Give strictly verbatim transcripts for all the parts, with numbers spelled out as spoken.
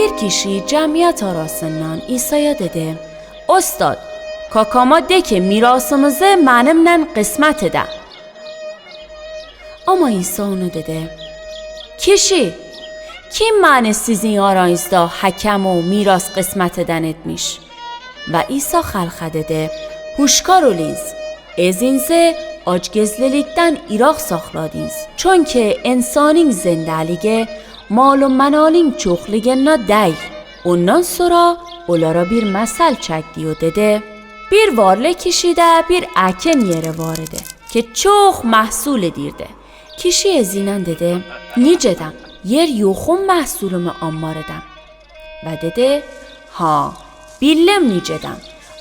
Bir kişi camiyat arasından İsaya dedi: "Ostad, kakama de ki mirasımızı manimnen qısmat ede." Ama İsa ona dedi: "Kişi, kim mani sizin arayızda hakem u miras qısmat eden etmiş?" Ve İsa halqa dedi: "Huşkar olins, ezinsi acgezlilikden iraq saqladins. Çünki insanın zendaligi mal u manalın çoqliginna dayl." Ondan sora olara bir masal çekdi u dedi: Bir varlı kişide bir ekin yeri var idi ki çoq mahsul edirdi. Kişi ezinen dedi: "Niceden, yer yoqum mahsulumı ambar edem." Ve dedi: "Ha, billim niceden.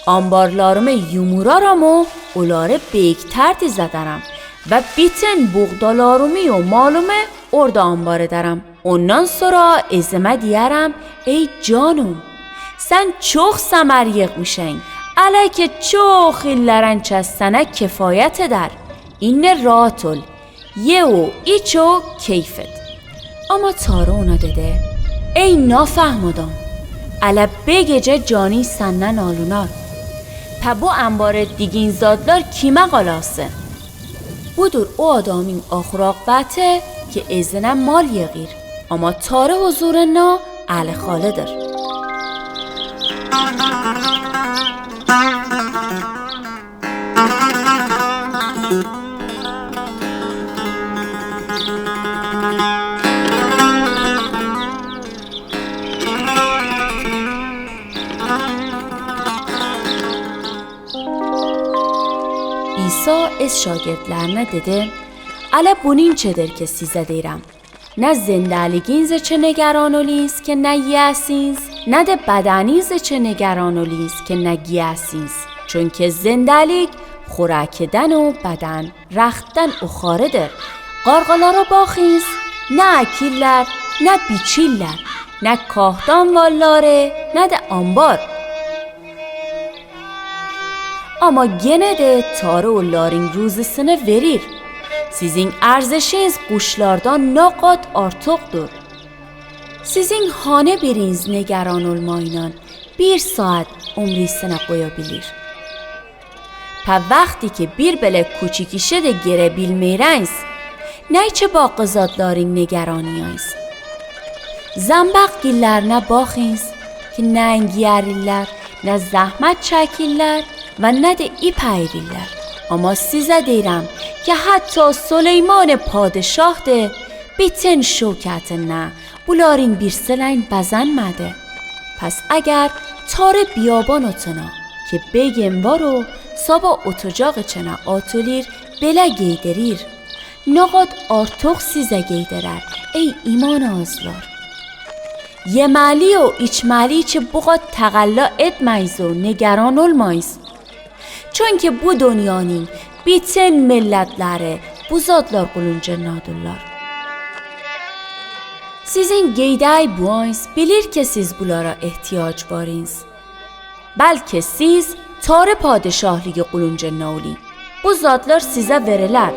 Ambarlarımı yumuraram u oları beyik terde zederem ve bütün buğdalarımı u malımı orda ambar ederem. Ondan sora ezime diyerem: Ey canım, sen çoq semer yığmışın, ele ki çoq illeren çesene kefayet eder. İnni raat ol, ye u iç u keyf et." Ama Tarı ona dedi: "Ey nafahm adam, ele begece canin senden alınar. Pe bu ambar etdigin zadlar kime qalası?" Budur o adamın ahır aqıbeti ki ezinen mal yığır, ama Tarı huzurında eli halıdır. İsa ez şagirdlerine dedi: "Ele bunıncıdır ki size deyrem. Ne zendaliginz içi nigeran olins ki ne yiyesins, ne de bedeninz içi nigeran olins ki ne giyesins. Çünki zendalik hurakiden u beden raxtden uxarıdır. Qarqalara baxins, ne ekiller, ne biçiller, ne kahdan valları, ne de ambar. Ama gene de Tarı olların ruzisini verir. Sizin erzişiniz quşlardan ne qat artıqdır. Sizin hane biriniz nigeran olmaynan bir saat umrisini qoya bilir. Pe vaqti ki bir bile kuçi kişi de gere bilmeyrens, ne içi baqı zadların nigeran iyens? Zambaq gillerine baxins ki ne giyerirler, ne zahmet çekiller ve ne de ip ayırırlar. Ama size deyrem ki hatta Suleymanı padişah de bütün şöketinde buların birsilen bezenmedi. Pes eger Tarı biyaban otuna ki begim var u saba otacaq içine atılir, bile giydirir, ne qat artıq size giydirer, ey imanı azlar. Yemeli u içmeli içi bu qat teğella etmeyz u nigeran olmayz. Çünki bu dünyanın bütün milletleri bu zadlar quluncinadırlar. Sizin giyday buayns bilir ki siz bulara ihtiyac varins. Belki siz Tarı padişahligi quluncina olin. Bu zadlar size veriler.